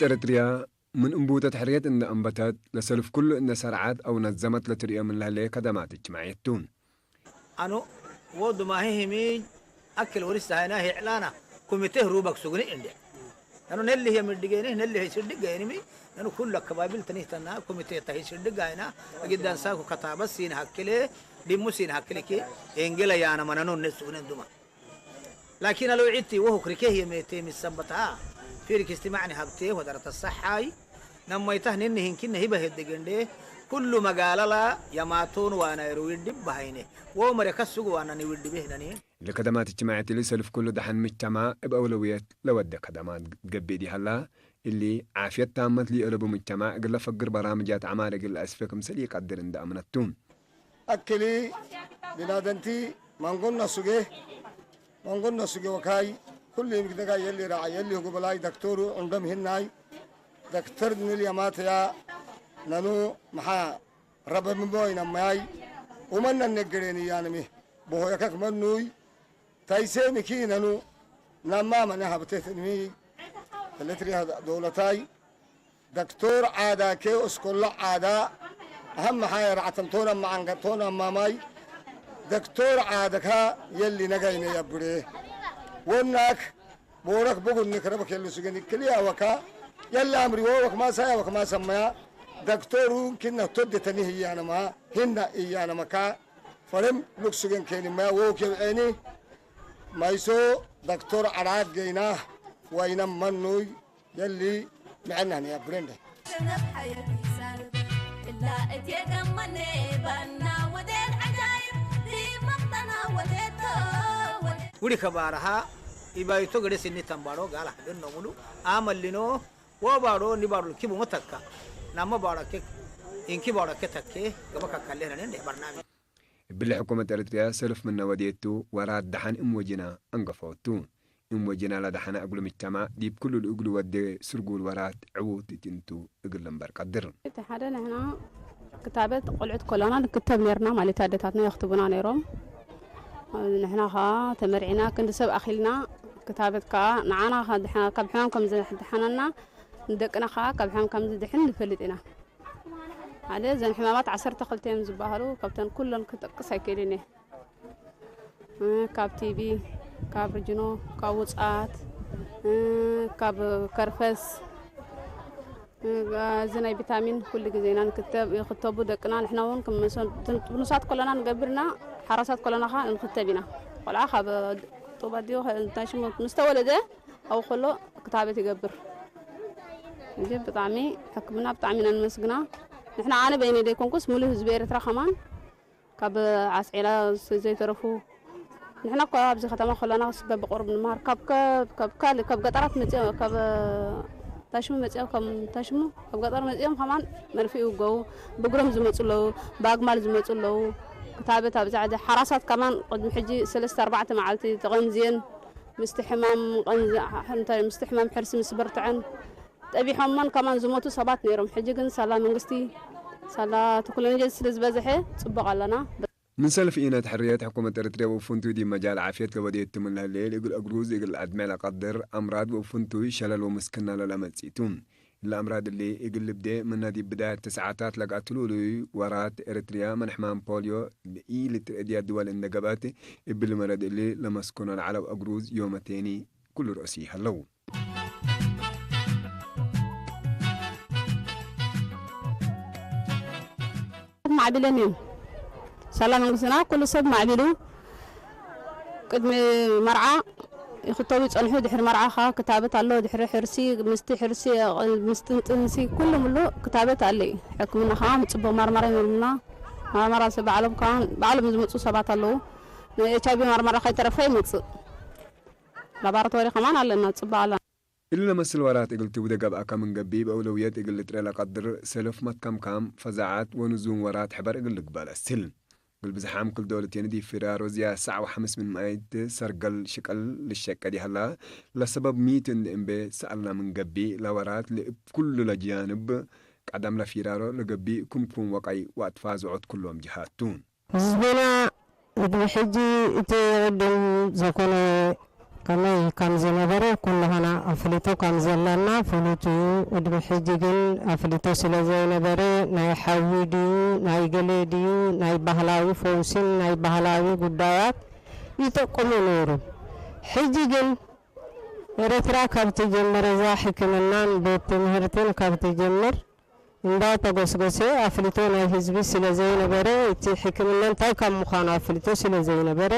ኤርትርያ ምን እንቡተት ሕርየት እንደ አንበተት፣ ለሰልፍ ኩሉ እንደ ሰርዓት አው ነዘመት ለትርእዮ ምን ለህለየ ከደማት እጅትማዕየት ቱ። አኑ ወዱ ማሂ ሂሚ አክል ወሪስ ሃይና ሄዕላና ኩሚቴ ሩበክ ሱግኒ እንደ። አኑ ነሊ ሄ ምድገኒ፣ ነሊ ሄ ስድገኒ ሚ፣ አኑ ኩሉ አካባቢል ትኒህተና ኩሚቴ ተሂ ስድግ ሃይና፣ አግዳን ሳኩ ከታበስ ሲን ሀክሌ፣ ዲሙ ሲን ሀክሌ ኪ፣ ኤንጌላ ያና መነኖ እነ ሱግኒ እንዱማ። ላኪን አለው ዒቲ ወሁ ክሪኬህ የሜቴ የሚሰንበታ ፊልክ እስትማዕኒ ሀብቴ ወደረተ ሰሓይ ነማይታህ ኒኒ ሂንኪነ ሂበ ሄድግ እንዴ ኩሉ መጋለላ የማቶን ዋና ሩዊድብ በሃይኔ ወመረ ከሱግ ዋና ኒዊድቤህ ነኒ። ለከደማት እጅትማዕት እሊ ሰልፍ ኩሉ ደሓን ምጅተማዕ እብ አውለውየት ለወደ ከደማት ገቤ ዲሃላ እሊ ዓፍየት ታመት ሊኦለቡ ምጅተማዕ እግል ለፈግር በራምጃት አዕማር እግል ለአስፌ ክምሰል ይቀድር እንደ አምነቱ። አክሊ ቢናደንቲ ማንጎና ሱጌ ማንጎና ሱጌ ወካይ ኩሉ ይምክደጋ የሊ ራዓ የሊ ህጉ በላይ ደክተሩ ዕንደም ህናይ ደክተር ንል የማተያ ነኑ መሓ ረበምቦ ይነማይ ኡመና ነገሬን እያንሚ ቦሆ የከክ መኑይ ታይሴ ሚኪ ነኑ ናማ መነ ሀብቴት እንሚ ኤሌትሪ ዶለታይ ደክቶር ዓዳኬ እስኮላ ዓዳ አሀም ሓየ ራዕተን ቶና መዓንገ ቶና ማማይ ደክቶር ዓደካ የሊ ነገይነ የብሬ ወናክ ቦረክ ብጉኒ ክረበክ የሉ ስገኒ ክልያ ወካ የላ አምሪ ወወክ ማሳያ ወክ ማሰማያ ደክቶሩ ኪና ቶደተኒ ህያነማ ሂና እያነመካ ፈረም ሉክ ስገን ኬኒ ማያ ወወክ የብዔኒ ማይሶ ደክቶር ዓዳት ገይና ወይነም መኑይ የሊ ምዕናን እያ ብሬንደ። ውዲ ከባረሃ ኢባይቶ ገደ ሲኒ ተንባሮ ጋላ ግን ነው ሙሉ አመሊኖ ወባሮ ኒባሮ ኪቡ መተካ ናመ ባራከ ኢንኪ ባራከ ተኬ ገበካ ካለ ነን እንደ በርናሚ እብሊ ሕኩመት ኤርትርያ ሰልፍ ምነ ወዴቱ ወራት ደሓን እም ወጅና አንገፈወቱ። እም ወጅና ለደሓነ እግሉ ምጅተማዕ ዲብ ክሉ ልእግሉ ወዴ ስርጉል ወራት ዕዉት እትንቱ እግል እምበር ቀድር። እቲ ሓደ ንሕና ክታበት ቆልዑት ከለና ንክተብ ነርና ማለት ኣደታትና የኽትቡና ነይሮም። ንሕና ኸዓ ተመርዒና ክንዲ ሰብ ኣኺልና ክታበት ከዓ ንዓና ካብ ሕማም ከም ዝድሓነና ንደቅና ኸዓ ካብ ሕማም ከም ዝድሕን ንፈልጥ ኢና። ሓደ እዘን ሕማማት ዓሰርተ ክልተ እዮም ዝበሃሉ ካብተን ኩለን ክጠቅስ ኣይክእልን እየ። ካብ ቲቢ፣ ካብ ርጅኖ፣ ካብ ውፅዓት፣ ካብ ከርፈስ፣ እዚ ናይ ቪታሚን ኩሉ ግዜ ኢና ንክተብ፣ ይኽተቡ ደቅና። ንሕና እውን ከም መሰ-፣ ጥኑሳት ከለና ንገብር ኢና፣ ሓራሳት ከለና ኸዓ ንኽተብ ኢና። ቆልዓ ካብ ጡብ ኣዲኡ ከ-፣ እንታይ ሽሙ ምስ ተወለደ ኣብኡ ከሎ ክታበት ይገብር። ሕጂ ብጣዕሚ ሕክምና ብጣዕሚ ኢና ንመስግና። ንሕና ኣነ በይነይ ዘይኮንኩስ ሙሉእ ህዝቢ ኤርትራ ከማን ካብ ዓስዒላ ዘይተረፉ ንሕና እኮ ኣብዚ ከተማ ከለና በብቆርብ ንመሃር ካብ ከ-፣ ካብ ካልእ ካብ ገጠራት መፂኦም ካብ ታሽሙ መፂኦም ከም ታሽሙ ካብ ገጠር መፂኦም ከማን መርፍእ ይውገው ብእግሮም ዝመፁ ኣለዉ ብኣግማል ዝመፁ ኣለዉ ክታበት ኣብዛ ዓዲ ሓራሳት ከማን ቅድሚ ሕጂ ሰለስተ ኣርባዕተ መዓልቲ ተቐንዝየን ምስቲ ሕማም ቀንዚ እንታይ ምስቲ ሕማም ሕርሲ ምስ በርትዐን ጠቢሖሞን ከማን ዝሞቱ ሰባት ነይሮም። ሕጂ ግን ሳላ መንግስቲ ሳላ ቴክኖሎጂ ስለ ዝበዝሐ ጽቡቕ ኣለና። ምን ሰልፍ ኢነት ሕርየት ሕኩመት ኤርትርያ ወፍንቱይ ዲብ መጃል ዓፍየት ለወዴት ትምን ለህሌ ልእግል እግሩዝ እግል አድመ ለቀድር አምራድ ወፍንቱይ ሸለል ወምስክና ለለመጺቱ። እለ አምራድ እሊ እግል ልብዴ ምነ ዲብ ብዳየት ተስዓታት ለጋትሉ እሉይ ወራት ኤርትርያ ምን ሕማም ፖልዮ ኢልትእድያ ድወል እንደ ገበት እብል መረድ እሊ ለመስኩኖ ለዓለው እግሩዝ ዮመቴኒ ኩሉ ርእሲ ሀለው። ማዕቢለን እዮም። ሰላም መንግስትና ኩሉ ሰብ ማዕቢሉ ቅድሚ መርዓ ይኽተቡ ይጸንሑ። ድሕሪ መርዓ ኸኣ ክታበት ኣሎ። ድሕሪ ሕርሲ፣ ምስቲ ሕርሲ፣ ምስቲ ጥንሲ፣ ኩሉ ምሉ ክታበት ኣሎ እዩ። ሕክምና ኸኣ ጽቡቕ ማርማራ ይምርምና። ማርማራ ስ-፣ ባዕሎም ከኣ፣ ባዕሎም ዝመጹ ሰባት ኣለዉ። ን ኤች ኣይ ቪ ማርማራ ከይተረፈ ይመጽእ። ላቦራቶሪ ከማን ኣለና፣ ጽቡቕ ኣለና። እሊ ለመስል ወራት እግል ትውደ ገብአከ ምን ገብእ፣ በአውለውየት እግል ልጥረ ለቀድር ሰልፍ መትከምካም፣ ፈዛዐት ወንዙም ወራት ሕበር እግል ልግበእ ለስል። እግል ብዝሓም ክል ዶልትየን ዲብ ፊራሮ ዝያድ ሰዕ ወሐምስ ምን መአይት ሰርገል ሽቀል ልሸቀድ ይሀላ። ለሰበብ ሚት እንደ እምቤ ሰአልና ምን ገብእ፣ ለወራት ለእብ ኩሉ ለጃንብ ቀደም ለፊራሮ ለገብእ ክምኩም ወቀይ ወአትፋዝዖት ኩሎም ጅሃት ቱ። ህዝብና እድሚ ሕጂ እቲ ቅድም ዘኮነ ከመይ ከም ዝነበረ ኩልህና ኣፍልጦ ከም ዘለና ፍሉጥ እዩ። እድሚ ሕጂ ግን ኣፍልጦ ስለ ዘይነበረ ናይ ሓዊ ድዩ ናይ ገለ ድዩ ናይ ባህላዊ ፈውስን ናይ ባህላዊ ጉዳያት ይጠቅሙ ነይሩ። ሕጂ ግን ኤርትራ ካብ ትጅምር እዛ ሕክምናን ቤት ትምህርትን ካብ ትጅምር እንዳተጎስጎሰ ኣፍልጦ ናይ ህዝቢ ስለ ዘይነበረ፣ እቲ ሕክምና እንታይ ካብ ምዃኑ ኣፍልጦ ስለ ዘይነበረ፣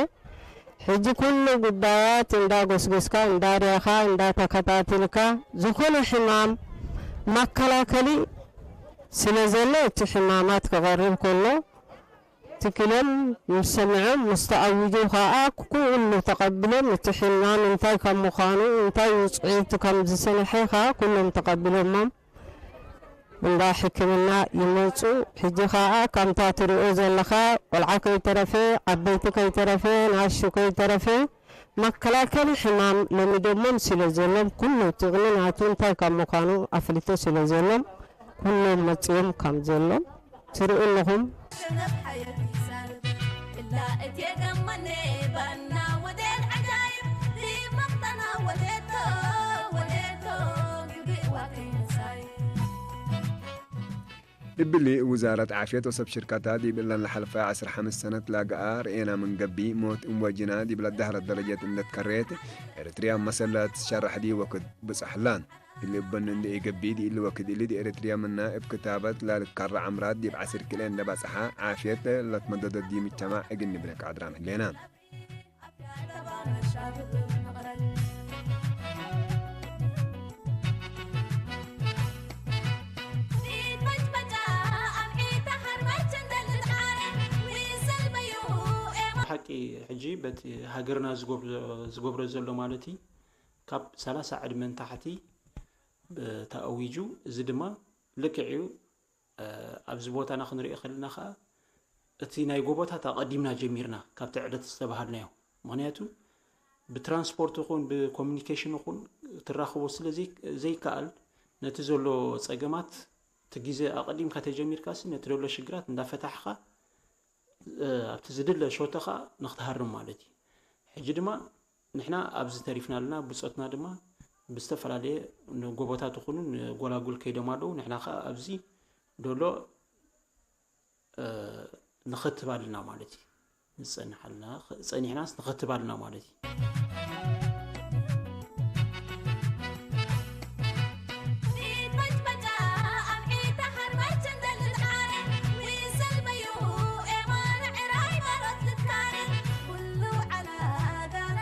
ሕጂ ኩሉ ጉዳያት እንዳጎስጎስካ፣ እንዳርኣኻ፣ እንዳተከታተልካ፣ ዝኾነ ሕማም መከላከሊ ስለ ዘሎ፣ እቲ ሕማማት ክቐርብ ከሎ፣ ትኪሎም ምስ ሰምዖም፣ ምስ ተኣውጁ ከኣ ኩሉ ተቐቢሎም፣ እቲ ሕማም እንታይ ከም ምዃኑ፣ እንታይ ውጽኢቱ ከም ዝሰንሐ ከኣ ኩሎም ተቐቢሎሞም። እንዳ ሕክምና ይመጹ። ሕጂ ከኣ ከምታ ትሪኦ ዘለኻ ቆልዓ ከይተረፈ፣ ዓበይቲ ከይተረፈ፣ ንኣሽቱ ከይተረፈ መከላከሊ ሕማም ለሚዶሞም ስለ ዘሎም ኩሉ ጥቕሚ ናቱ እንታይ ካብ ምዃኑ ኣፍልጦ ስለ ዘሎም ኩሎም መጺኦም ከም ዘሎም ትሪኡ ኣለኹም። እብሊ ውዛረት ዓፍየት ወሰብ ሽርከታ ዲብ እለን ለሐልፈ ዐስር ሐምስ ሰነት ላግኣ ርኤና ምን ገብእ ሞት እንወጅና ዲብ ለዳህረት ደረጀት እንደ ትከሬት ኤርትርያ መሰል ለትሸረሕ ዲ ወክድ ብጽሕ ላን። እሊ እበን እንደ ኢገብእ ዲእሊ ወክድ እሊ ዲኤርትርያ ምና እብ ክታበት ላልካራ ዓምራት ዲብ ዐስር ክልኤ እንደ በጽሓ ዓፍየት ለትመደደት ዲ ምጅተማዕ እግል ንብለክ ኣድራም ህሌና። ሓቂ ሕጂ በቲ ሃገርና ዝገብሮ ዘሎ ማለት እዩ፣ ካብ ሰላሳ ዕድመ ንታሕቲ ተኣዊጁ፣ እዚ ድማ ልክዕ እዩ። ኣብዚ ቦታና ክንሪኦ ከለና ከኣ፣ እቲ ናይ ጎቦታት ኣቐዲምና ጀሚርና፣ ካብቲ ዕለት ዝተባሃልናዮ። ምኽንያቱ፣ ብትራንስፖርት ይኹን ብኮሚኒኬሽን ይኹን ትራኽቦ ስለ ዘይ-፣ ዘይከኣል፣ ነቲ ዘሎ ጸገማት እቲ ግዜ ኣቐዲምካ ተጀሚርካሲ፣ ነቲ ዘሎ ሽግራት እንዳፈታሕኻ፣ እ፣ ኣብቲ ዝድለ ሾቶ ኸኣ ንክትሃርም ማለት እዩ። ሕጂ ድማ ንሕና ኣብዚ ተሪፍና ኣለና፣ ብጾትና ድማ ብዝተፈላለየ ንጎቦታት ይኹኑ ንጎላጉል ከይዶም ኣለዉ። ንሕና ኸኣ ኣብዚ ደሎ፣ እ፣ ንኸትብ ኣለና ማለት እዩ። ንጸንሕ ኣለና፣ ኸ-፣ ጸኒሕናስ ንኸትብ ኣለና ማለት እዩ።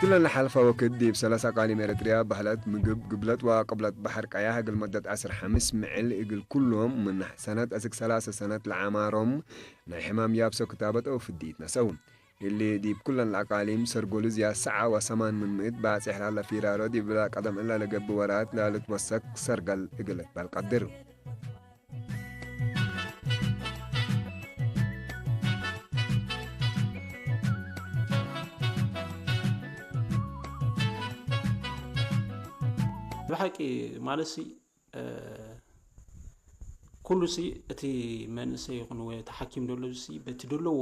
ትለን ለሓልፈ ወክድ ዲብ ሰለሰ ኣቃሊም ኤረትርያ በህለት ምግብ፣ ግብለት ወቅብለት በሐር ቀያሕ እግል መደት ዐስር ሐምስ ምዕል እግል ኩሎም ምን ሰነት እስክ ሰላሰ ሰነት ለዓማሮም ናይ ሕማም ያብሶ ክታበት አው ፍዲ ይትነሰው። እሊ ዲብ ኩለን ለአቃሊም ሰርጎሉ ዝያድ ሰዓ ወሰማን ምን ምእት ባጽሕ ላለ ፊራሮ ዲብ ለቀደም እላ ለገብእ ወራት ላልትወሰክ ሰርገል እግል ልትበል ቀድር። ብሓቂ ማለትሲ፣ እ፣ ኩሉሲ እቲ መንእሰይ ይኹን ወይ እቲ ሓኪም ደሎ ሲ በቲ ደለዎ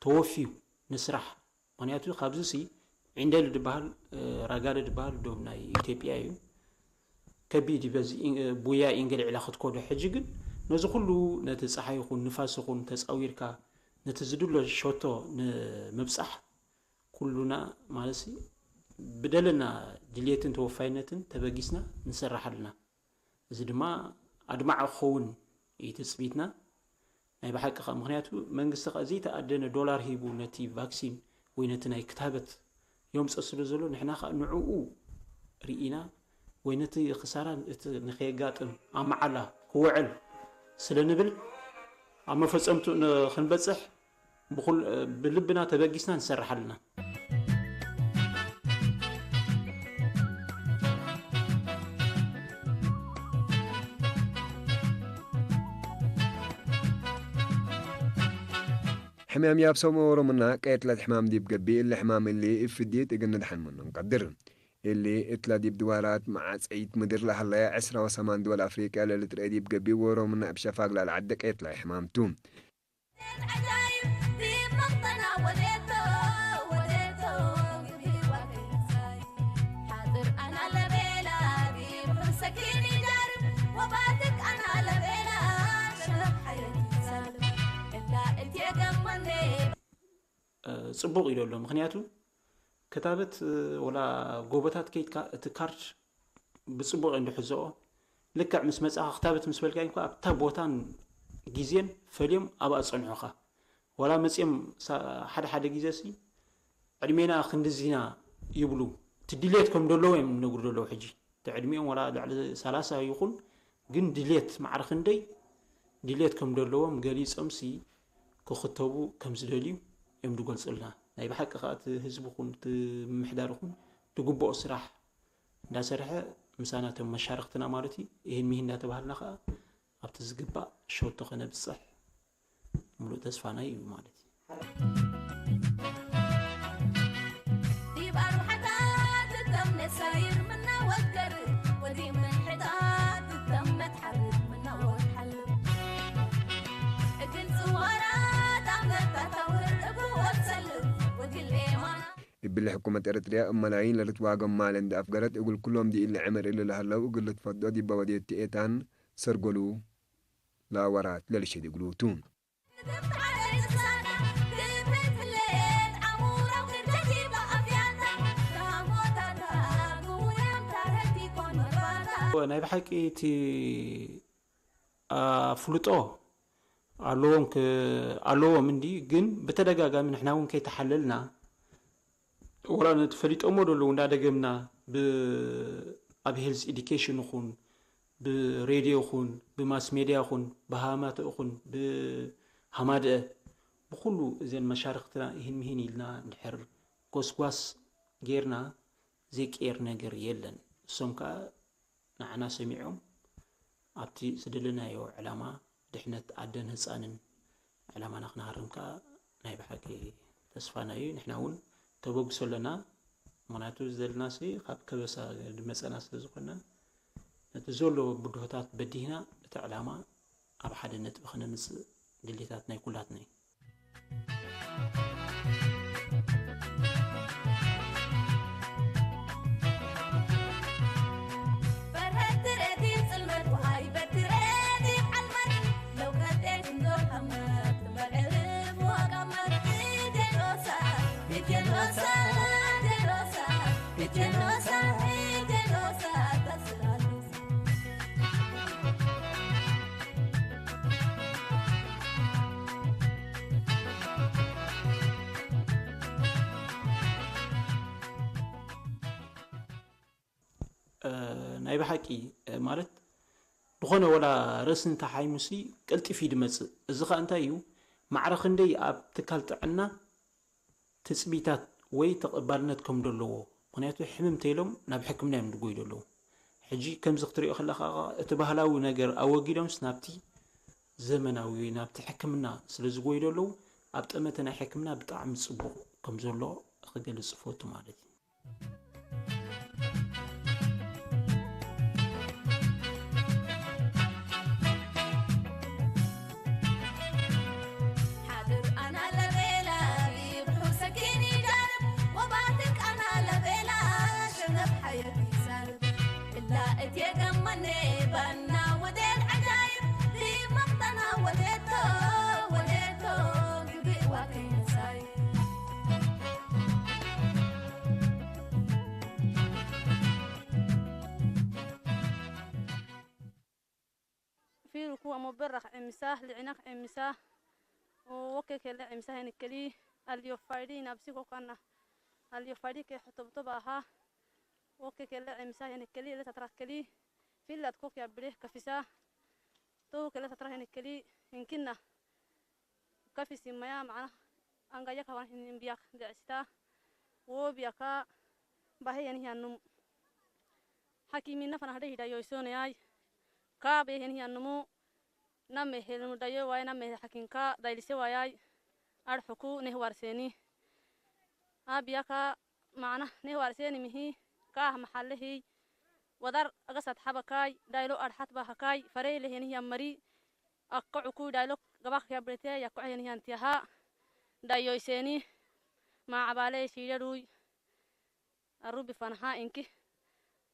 ተወፍዩ ንስራሕ። ምኽንያቱ ካብዚሲ ዒንደል ድበሃል፣ እ፣ ራጋለ ድበሃል ዶብ ናይ ኢትዮጵያ እዩ። ከቢድ እዩ በዚ ኢን-፣ ቡያ ኢንገል ዒላ ክትኮዶ። ሕጂ ግን ነዚ ኩሉ ነቲ ጸሓይ ይኹን ንፋስ ይኹን ተጻዊርካ ነቲ ዝድሎ ሸቶ ንምብጻሕ ኩሉና ማለትሲ ብደለና ድልየትን ተወፋይነትን ተበጊስና ንሰርሕ ኣለና። እዚ ድማ ኣድማዒ ክኸውን እዩ ትጽቢትና። ናይ ብሓቂ ኸኣ፣ ምኽንያቱ መንግስቲ ኸኣ ዘይተኣደነ ዶላር ሂቡ ነቲ ቫክሲን ወይ ነቲ ናይ ክታበት የምጽኦ ስለ ዘሎ፣ ንሕና ኸኣ ንዕኡ ርኢና ወይ ነቲ ክሳራ እቲ ንኸየጋጥም ኣብ መዓላ ክውዕል ስለ ንብል ኣብ መፈጸምቱ ንኽንበጽሕ ብኹል- ብልብና ተበጊስና ንሰርሕ ኣለና። ሕማም ያብሰሞ ኦሮምና ቀየትለት ሕማም ዲብ ገቢ እሊ ሕማም እሊ እፍዲት እግን ንድሓን ምኑ ንቀድር። እሊ እትላ ዲብ ድዋላት መዓጸይት ምድር ለሃለያ ዕስራ ወሰማን ድወል ኣፍሪቅያ ለልትርኤ ዲብ ገቢ ወኦሮምና እብ ሸፋግ ላልዓደ ቀየትላይ ሕማምቱ። ጽቡቕ ኢሉ ኣሎ። ምኽንያቱ ክታበት ወላ ጎቦታት ከይድካ እቲ ካርድ ብጽቡቕ እዮም ዝሕዝኦ። ልክዕ ምስ መጻኻ ክታበት ምስ በልካዮም ከኣ ኣብታ ቦታን ግዜን ፈልዮም ኣብኣ ጸንሑኻ። ወላ መጺኦም ሓደ ሓደ ግዜሲ ዕድሜና ክንድዚና ይብሉ። እቲ ድሌት ከም ደለዎ እዮም ዝነግሩ ዘለዉ ሕጂ። እቲ ዕድሚኦም ወላ ልዕሊ ሰላሳ ይኹን ግን ድሌት ማዕረ ክንደይ ድሌት ከም ደለዎም ገሊጾምሲ ክኽተቡ ከም ዝደልዩ እዮም ዝገልጹልና። ናይ ብሓቂ ከኣ እቲ ህዝቢ ኹን እቲ ምምሕዳር ኹን ዝግብኦ ስራሕ እንዳሰርሐ ምሳና እቶም መሻርኽትና ማለት እዩ ይህን ሚሂን እንዳተባሃልና ከኣ ኣብቲ ዝግባእ ሸቶ ከነብጽሕ ምሉእ ተስፋና እዩ ማለት እዩ። እብሊ ሕኩመት ኤረትርያ እብ መላይን ለልትዋገም ማል እንዲ ኣፍገረት እግል ኩሎም ዲኢሊ ዕምር እሊ ለሀለው እግል ልትፈዶ ዲበ ወዴት ትኤታን ሰርጎሉ ለአወራት ለልሸድ እግሉቱ። ናይ ብሓቂ እቲ ኣፍልጦ ኣለዎም ኣለዎም እንዲ ግን ብተደጋጋሚ ንሕና እውን ከይተሓለልና ወላ ነቲ ፈሊጦሞ ደለዉ እንዳደገምና ኣብ ሄልዝ ኤዲኬሽን ይኹን ብሬድዮ ይኹን ብማስ ሜድያ ይኹን ብሃማተ ይኹን ብሃማድአ ብኩሉ እዘን መሻርክትና ይህን ምሂን ኢልና እንድሕር ጎስጓስ ጌርና ዘይቅየር ነገር የለን። እሶም ከዓ ንዓና ሰሚዖም ኣብቲ ዝደለናዮ ዕላማ ድሕነት ኣደን ህፃንን ዕላማና ክንሃርም ከዓ ናይ ብሓቂ ተስፋና እዩ። ንሕና እውን ተበግሶ ኣለና። ምክንያቱ ዝደለናሲ ካብ ከበሳ ዝመፀና ስለ ዝኾንና ነቲ ዘሎ ብድሆታት በዲህና እቲ ዕላማ ኣብ ሓደ ነጥቢ ከነምፅእ ድሌታት ናይ ኩላትና እዩ። ናይ ብሓቂ ማለት ዝኾነ ወላ ርእሲ እንተሓይሙሲ ቀልጢፉ እዩ ድመፅእ። እዚ ኸዓ እንታይ እዩ? ማዕረ ክንደይ ኣብ ትካል ጥዕና ትፅቢታት ወይ ተቐባልነት ከም ደለዎ። ምኽንያቱ ሕምም ተይሎም ናብ ሕክምና እዮም ዝጎዩ ደለዉ። ሕጂ ከምዚ ክትሪኦ ከለኻ እቲ ባህላዊ ነገር ኣወጊዶምስ ናብቲ ዘመናዊ ወይ ናብቲ ሕክምና ስለ ዝጎዩ ደለዉ ኣብ ጠመተ ናይ ሕክምና ብጣዕሚ ፅቡቕ ከም ዘሎ ክገልፅ እፈቱ ማለት እዩ። Fiiru kuwa mo berra ka emisa li'ina ka emisa. Woke kele emisa heni keli. Aliyo faydi inabsi kokana. Aliyo faydi ke hotoboto baha. Woke kelle cemisa henekeli ele tatra keli filla tkoki abire kafisa to kelle tatra henekeli inkina kafisi maya maana angaya kawan hin biyak de sita wo biyaka bahe yani hannum hakimi na fana hade hida yoisone ay ka be hen hannumu namme helmu dayo way namme hakinka dailise wayay arhuku nehwar seni abiya ka maana nehwar seni mihi ka mahalehi wadar agasat habakay dailo arhat bahakay farey leheni yammari akka uku dailo gabak yabrete yakko heni yantiyaha dayo iseni ma abale shire ruy arubi fanaha inki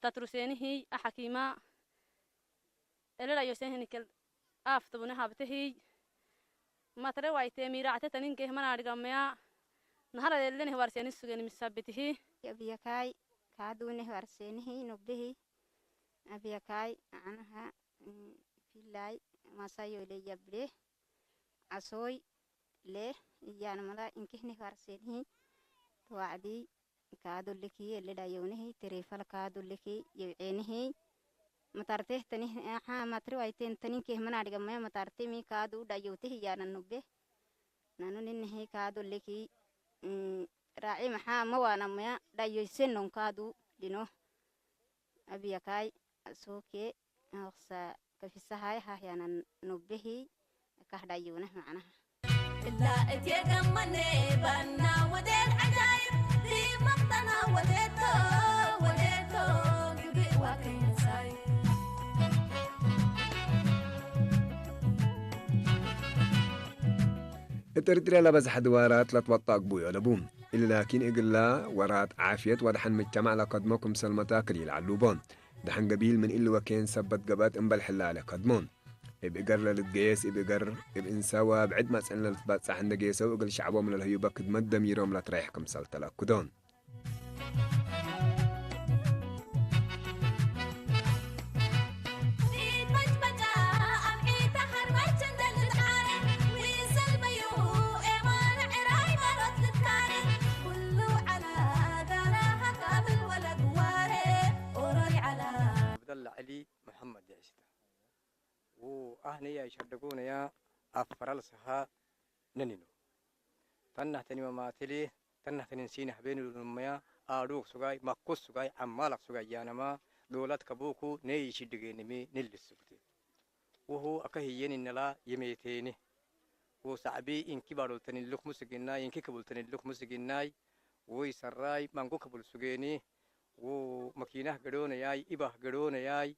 tatru seni hi ahakima ele dayo sen heni kel af tubune habte hi matre waite mirate tanin ke hmana adgamya nahara ele ne hwar seni sugeni misabiti hi. Abiyakay kadu ne hwar seni hi nubbi hi abiyakay anaha filay masayo le yabre asoy le iyan mala inkih ne hwar seni hi tuwadi kadu liki ele dayonihi terefal kadu liki yewcenihi matarte tani ha matri waiten tani ke mana diga maya matarte mi kadu dayote hi yana nubbe nanu ninhi kadu liki ra'i maha mawana maya dayoisen non kadu dino abiyakai soke Sa kafisahay hahyanan nubbihi kahdayunah macnaha. Illa እትየገመኔ ባና ወዴት ዓጃይብ ዲመቅጠና ወዴቶ ወዴቶ ግብእ ዋከይነሳይ እጥርጥር ያለ በዝሐ ድዋራት ለትወጣ ግቡዮ ለቡ። ኢላኪን እግላ ወራት ዓፍየት ወድሐን ምጅተማዕ ለከድሞ ክምሰል መታክል ይልዓሉቦ። ደሐን ገቢል ምን እሊ ወኬን ሰበት ገብአት እምበል ሕላለ ከድሞ። እብ እገር ለልትገየስ እብ እገር እብ እንሰ ወብዕድ መጽዕን ለልትበጸሕ እንደ ጌሰው እግል ሸዕቦም ለልህዩበ ክድመት ደሚሮም ለትረይሕ ክምሰል ተለክዶ። Abdallah Ali Muhammad Yashita. Wo ahne ya ishaddagoonaya affaral saha nanino. Tannah tanima maatele, tannah tanin siinah beenulunmaya, aadhuuk sugay, makkus sugay, ammalak sugay yaanama, doolat kabuuku, ne ishiddigenimi, nillis sugte. Wuhu aka hiyenin nala yemeteeni. Wo sa'bi inki barul tanil luk musiginay, inki kabul tanil luk musiginay, wo isarray mangu kabul sugeni, wo makinah gadonayay, ibah gadonayay,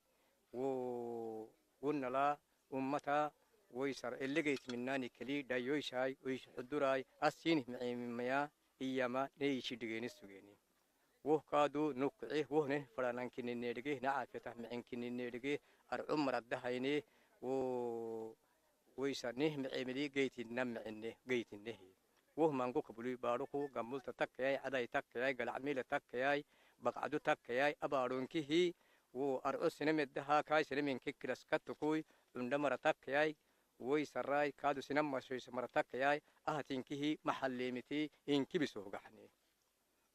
wo, wo nala ummata, wo isar ellegeyt minnani keli, dayoyshay, wo ish huduray, assinih mi'imimaya, iyama, ne ishi digeni sugeni. Woh kadu nuk'i, woh neh faranan kinine dege, na afiyatah mi'in kinine dege, ar umar adda hayne, wo, wo isa neh mi'imili geytin nam mi'inne, geytin nehi. Woh mangu kabului baruku, gamulta takkayay, aday takkayay, gala'mila takkayay, baq'adu takkayay, abarun kihi, wo ar us sinem edda hakay, sinem inki kilas kattukuy, undamara takkayay, wo isarray, kadu sinem masoy samara takkayay, ahatin kihi, mahallemiti, inki biso gahne.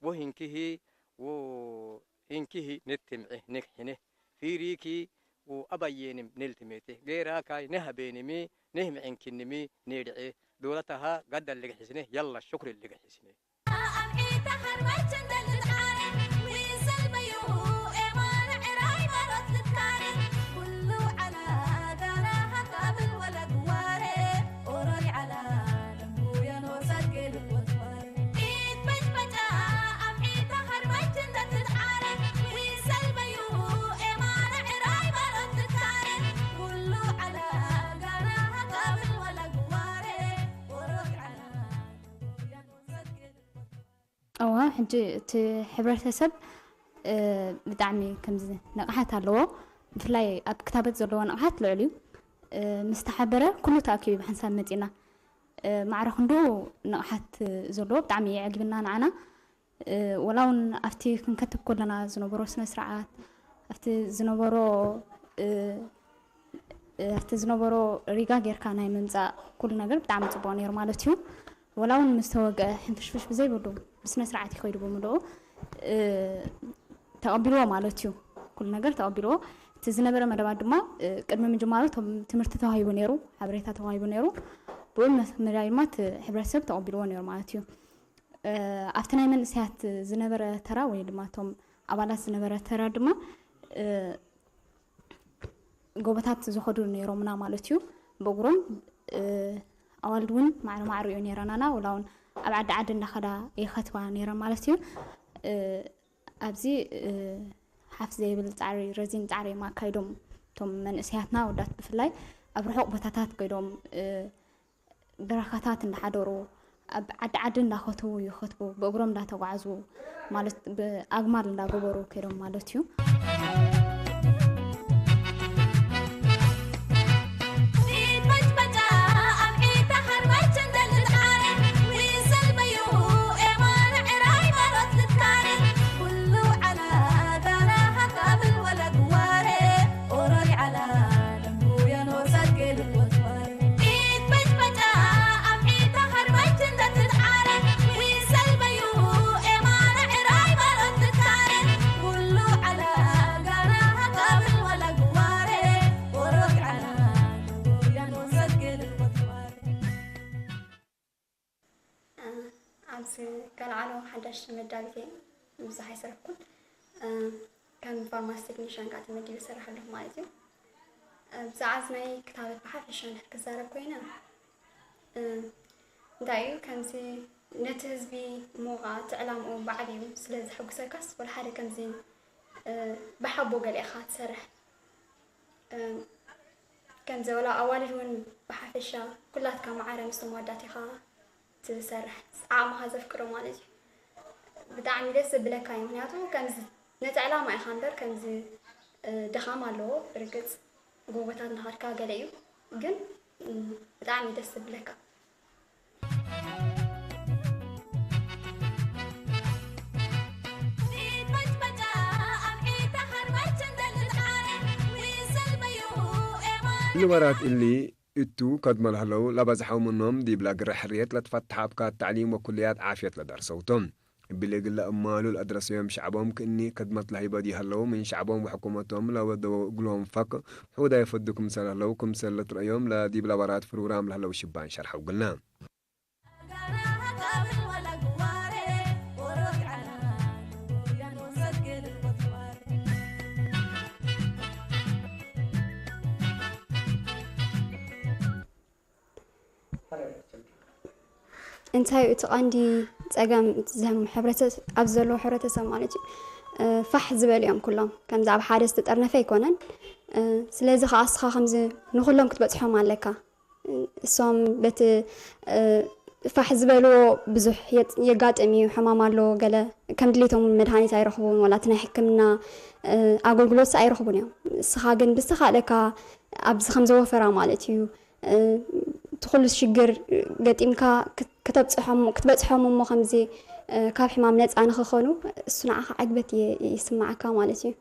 Wo hinkihi, wo hinkihi nettem'e, nekhine. Firiki, wo abayyenim neltemete. Gerakay, nehabenimi, nehme'enkinimi, ned'e. Dolataha, gadda leghisine, yalla shukri leghisine. እዋ፣ ሕጂ እቲ ሕብረተሰብ፣ እ፣ ብጣዕሚ ከምዚ ንቕሓት ኣለዎ። ብፍላይ ኣብ ክታበት ዘለዎ ንቕሓት ልዑል እዩ። እ፣ ምስ ተሓበረ ኩሉ ተኣኪቡ ብሓንሳብ መጺና። እ፣ ማዕረ ክንድኡ ንቕሓት ዘለዎ ብጣዕሚ የዕግብና ንዓና። እ፣ ወላ እውን ኣብቲ ክንከትብ ከለና ዝነበሮ ስነ ስርዓት፣ ኣብቲ ዝነበሮ፣ እ፣ እ፣ ኣብቲ ዝነበሮ ሪጋ ጌርካ ናይ ምምጻእ ኩሉ ነገር ብጣዕሚ ጽቡቕ ነይሩ ማለት እዩ። ወላ እውን ምስ ተወግአ ሕንፍሽፍሽ ብዘይብሉ ብስነ ስርዓት እዩ ከይዱ ብምልኡ። እ፣ ተቐቢልዎ ማለት እዩ። ኩሉ ነገር ተቐቢልዎ። እቲ ዝነበረ መደባት ድማ፣ እ፣ ቅድሚ ምጅማሩ እቶም ትምህርቲ ተዋሂቡ ነይሩ፣ ሓበሬታ ተዋሂቡ ነይሩ። ብኡ መስ-፣ መዳይ ድማ እቲ ሕብረተሰብ ተቐቢልዎ ነይሩ ማለት እዩ። እ፣ ኣብቲ ናይ መንእሰያት ዝነበረ ተራ ወይ ድማ እቶም ኣባላት ዝነበረ ተራ ድማ፣ እ፣ ጎቦታት ዝኸዱ ነይሮምና ማለት እዩ። ብእግሮም፣ እ፣ ኣዋልድ እውን ማዕረ ማዕረ እዩ ነይረናና፣ ወላ እውን ኣብ ዓዲ ዓዲ እንዳኸዳ ይኸትባ ነይረን ማለት እዩ። እ፣ ኣብዚ፣ እ፣ ሓፍ ዘይብል ጻዕሪ፣ ረዚን ጻዕሪ እዮም ኣካይዶም። እቶም መንእሰያትና ወዳት ብፍላይ ኣብ ርሑቕ ቦታታት ከይዶም፣ እ፣ በረኻታት እንዳሓደሩ፣ ኣብ ዓዲ ዓዲ እንዳኸትቡ ይኸትቡ፣ ብእግሮም እንዳተጓዕዙ ማለት ብኣግማል እንዳገበሩ ከይዶም ማለት እዩ። ኣብዚ ካልዓሎ ሓዳሽ መዳቢት እየ፣ ብዙሕ ኣይሰረሕኩን። ከም ፋርማሲ ቴክኒሽያን ከዓ ተመዲበ እሰርሕ ኣለኹ ማለት እዩ። ብዛዕባ እዚ ናይ ክታበት ብሓፈሻ እንድሕር ክዛረብ ኮይነ፣ እንታይ እዩ ከምዚ ነቲ ህዝቢ እሞ ከዓ እቲ ዕላምኡ ባዕሉ እዩ ስለ ዘሐጉሰካስ ወላ ሓደ ከምዚ ብሓቦ ገለ ኢኻ ትሰርሕ። ከምዚ ወላ ኣዋልድ እውን ብሓፈሻ ኩላትካ ማዕረ ምስቶም ኣወዳት ኢኻ ትሰርሕ፣ ዓቕምኻ ዘፍቅዶ ማለት እዩ። ብጣዕሚ ደስ ዘብለካ እዩ። ምኽንያቱ ከምዚ ነቲ ዕላማ ኢኻ እምበር ከምዚ፣ እ፣ ድኻም ኣለዎ። ብርግጽ ጎቦታት እናኸድካ ገለ እዩ፣ ግን፣ እ፣ ብጣዕሚ ደስ ዘብለካ። ንበራት እሊ እቱ ከድመ ለህለው ለበዝሐው ምኖም ዲብ ለግረ ሕርየት ለትፈትሐ አብካት ተዕሊም ወኩልያት ዓፍየት ለደርሰውቶም። እብሊ እግለ እማሉ ለአድረሰዮም ሸዕቦም ክእኒ ከድመት ለህይበ ዲሀለው ምን ሸዕቦም ወሕኩመቶም ለወደወው እግሎም ፈክ ሑዳ የፈዱ ክምሰል ህለው ክምሰል ለትረአዮም ለዲብ ለበራት ፍሩራም ለህለው ሽባን ሸርሐው እግልና። እንታይ እዩ እቲ ቀንዲ ጸገም፣ እቲ ዘም-፣ ሕብረተሰብ፣ ኣብዚ ዘለዎ ሕብረተሰብ ማለት እዩ፣ እ፣ ፋሕ ዝበሉ እዮም ኩሎም። ከምዚ ኣብ ሓደ ዝተጠርነፈ ኣይኮነን። እ፣ ስለዚ ከኣ እስኻ ከምዚ ንኹሎም ክትበጽሖም ኣለካ። እሶም በቲ፣ እ፣ ፋሕ ዝበልዎ ብዙሕ የጥ-፣ የጋጥም እዩ። ሕማም ኣሎ፣ ገለ ከም ድሌቶም መድሃኒት ኣይረኽቡን፣ ዋላ እቲ ናይ ሕክምና፣ እ፣ ኣገልግሎትስ ኣይረኽቡን እዮም። እስኻ ግን ብዝተኻእለካ ኣብዚ ከም ዘወፈራ ማለት እዩ፣ እ፣ እቲ ኩሉ ሽግር ገጢምካ ክት-፣ ክተብጽሖም፣ ክትበጽሖም እሞ ከምዚ፣ እ፣ ካብ ሕማም ነጻ ንኽኾኑ እሱ ንዓኻ ዕግበት ይ-፣ ይስምዓካ ማለት እዩ።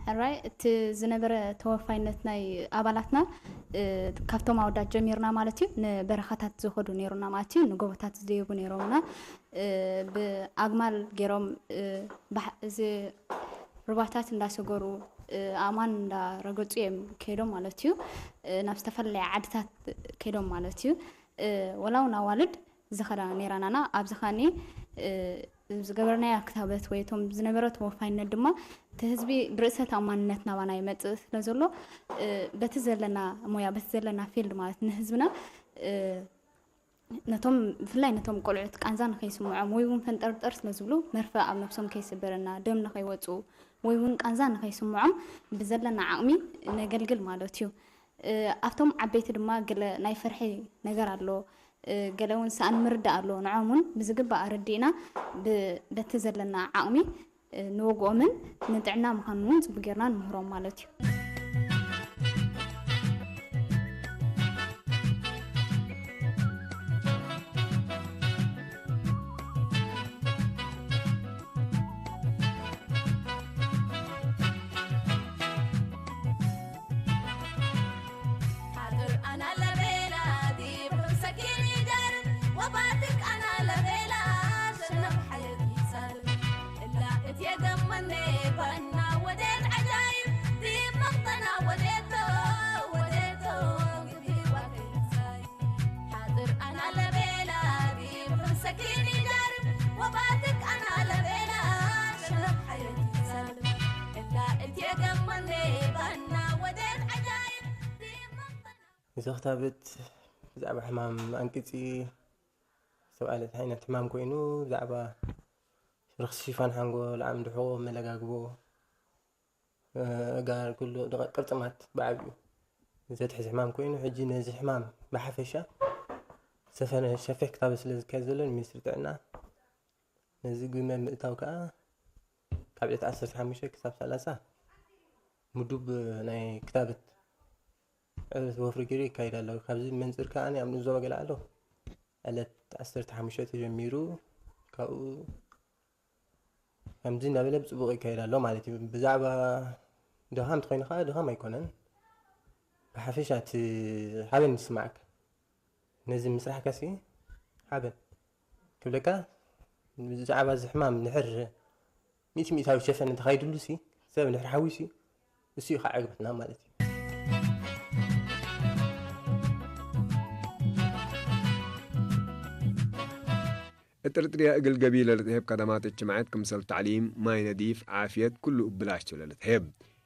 ሕራይ፣ እቲ ዝነበረ ተወፋይነት ናይ ኣባላትና፣ እ፣ ካብቶም ኣወዳት ጀሚርና ማለት እዩ፣ ንበረኻታት ዝኸዱ ነይሩና ማለት እዩ፣ ንጎቦታት ዝደየቡ ነይሮምና። እ፣ ብኣግማል ገይሮም፣ እ፣ ባሕ-፣ እዚ ሩባታት እንዳሰገሩ፣ እ፣ ኣእማን እንዳረገጹ እዮም ከይዶም ማለት እዩ። እ፣ ናብ ዝተፈላለያ ዓድታት ከይዶም ማለት እዩ። እ፣ ወላ እውን ኣዋልድ ዝኸዳ ነይራናና። ኣብዚ ኸኒ፣ እ፣ ዝገበርናዮ ክታበት ወይ እቶም ዝነበረ ተወፋይነት ድማ እቲ ህዝቢ ብርእሰ ተኣማንነት ናባና ይመጽእ ስለ ዘሎ፣ እ፣ በቲ ዘለና ሞያ፣ በቲ ዘለና ፊልድ ማለት ንህዝብና፣ እ፣ ነቶም ብፍላይ ነቶም ቆልዑት ቃንዛ ንኸይስምዖም ወይ እውን ፈንጠርጠር ስለ ዝብሉ መርፈ ኣብ ነብሶም ከይስበረና፣ ደም ንኸይወፁ ወይ እውን ቃንዛ ንኸይስምዖም ብዘለና ዓቕሚ ነገልግል ማለት እዩ። ኣብቶም ዓበይቲ ድማ ገለ ናይ ፍርሒ ነገር ኣሎ፣ ገለ እውን ሰኣን ምርዳእ ኣሎ። ንዖም እውን ብዝግባእ ኣረዲእና በቲ ዘለና ዓቕሚ ንወግኦምን ንጥዕና ምዃኑ እውን ጽቡቅ ጌርና ንምህሮም ማለት እዩ። እዚ ክታበት ብዛዕባ ሕማም ኣንቅፂ ዝተባህለት ዓይነት ሕማም ኮይኑ ብዛዕባ ርክሲ ሽፋን ሓንጎል፣ ዓምዲ ሕቖ፣ መለጋግቦ፣ ኣእጋር፣ ኩሉ ቅርጥማት ብዓብዩ ዘትሕዝ ሕማም ኮይኑ ሕጂ ነዚ ሕማም ብሓፈሻ ሰፈነ ሸፊሕ ክታበት ስለ ዝካየድ ዘሎ ንሚኒስትሪ ጥዕና ነዚ ግመ ምእታው ከዓ ካብ ዕለት ዓሰርተ ሓሙሽተ ክሳብ ሰላሳ ምዱብ ናይ ክታበት ዕለት ወፍሪ ገይሩ ይካየድ ኣሎ። ካብዚ መንፅር ከዓ ኣብ ንዞባ ገለ ኣሎ ዕለት ዓሰርተ ሓሙሽተ ተጀሚሩ ካብኡ ከምዚ እናበለ ብፅቡቕ ይካየድ ኣሎ ማለት እዩ። ብዛዕባ ድኻም እንተኾይኑ ከዓ ድኻም ኣይኮነን። ብሓፈሻ እቲ ሓበን ይስማዓካ። ነዚ ምስራሕካ ሲ ሓበን ክብለካ ብዛዕባ እዚ ሕማም ንሕር ሚእቲ ሚእታዊ ሸፈን እንተኻይድሉ ሲ ሰብ ንሕር ሓዊሱ እሱ እዩ ከዓ ዕግበትና ማለት እዩ። እጥርጥርያ እግል ገቢለ ለትሄብ ከደማት እጅትማዕየት ክምሰል ተዕሊም፣ ማይ ነዲፍ፣ ዓፍየት፣ ክሉ እብላሽቱ ለልትሄብ።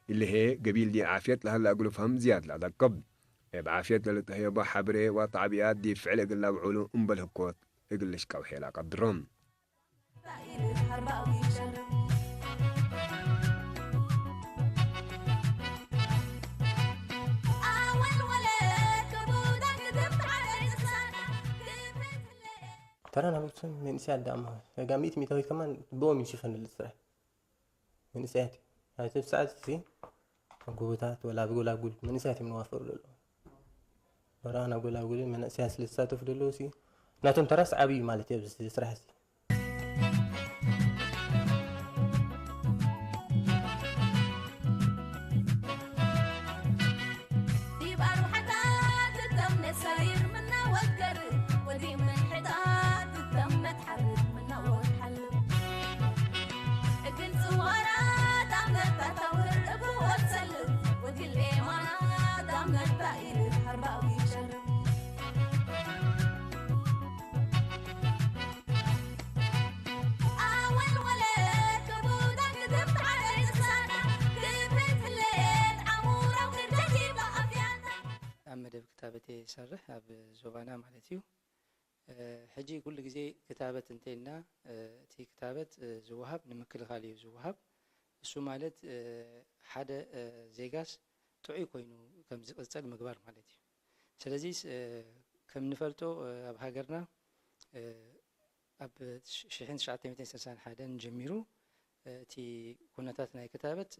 እሊ ህዬ ገቢል ዲብ ዓፍየት ለሀለ እግሉ ፈህም ዝያድ ለአደቅብ። እብ ዓፍየት ለልትሀየቦ ሐብሬ ወአጣዕቢያት ዲብ ፍዕል እግል ለአብዕሉ እምበል ህኮት እግል ልሽቀው ሔል አቀድሮም። ተራ ናብልክሶን መንእሰያት ደኣ እሞ ጋር ሚእቲ ሚእታዊት ከማን ብኦም እዩ ዝሽፈን ዝብል ስራሕ መንእሰያት እዩ። ኣብቲ ሰዓት እዚ ኣብ ጎቦታት ወላ ኣብ ጎላጉል መንእሰያት እዮም ንዋፈሩ ዘለዉ። ወራ ናብ ጎላጉል መንእሰያት ስለ ዝሳተፉ ዘለዉ ሲ ናቶም ተራስ ዓብዪ ማለት እዩ ኣብዚ ስራሕ እዚ። ኣብ መደብ ክታበት እየ ዝሰርሕ ኣብ ዞባና ማለት እዩ። ሕጂ ኩሉ ግዜ ክታበት እንተልና እቲ ክታበት ዝወሃብ ንምክልኻል እዩ ዝወሃብ። እሱ ማለት ሓደ ዜጋስ ጥዑይ ኮይኑ ከም ዝቕፅል ምግባር ማለት እዩ። ስለዚ ከም ንፈልጦ ኣብ ሃገርና ኣብ ሽሕን ትሽዓተ ሚእትን ስሳን ሓደን ጀሚሩ እቲ ኩነታት ናይ ክታበት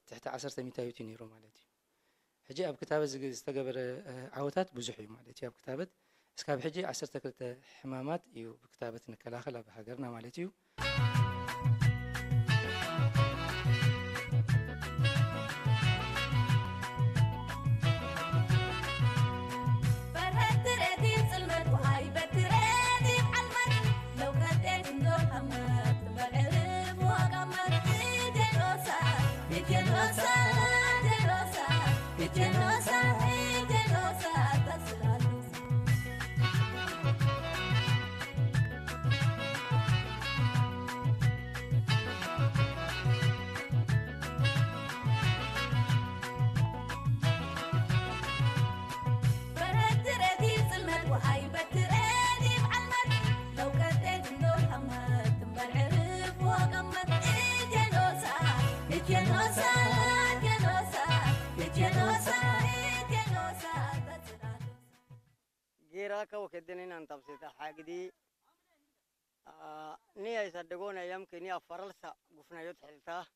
ትሕቲ ዓሰርተ ሚእታዊት እዩ ነይሩ ማለት እዩ። ሕጂ ኣብ ክታበት ዝተገበረ ዓወታት ብዙሕ እዩ ማለት እዩ። ኣብ ክታበት እስካብ ሕጂ ዓሰርተ ክልተ ሕማማት እዩ ብክታበት ንከላኸል ኣብ ሃገርና ማለት እዩ። Iraka wa kedene nan tabseta hagdi. Ni ay sadego na yam ke ni afaral sa gufna yot helta.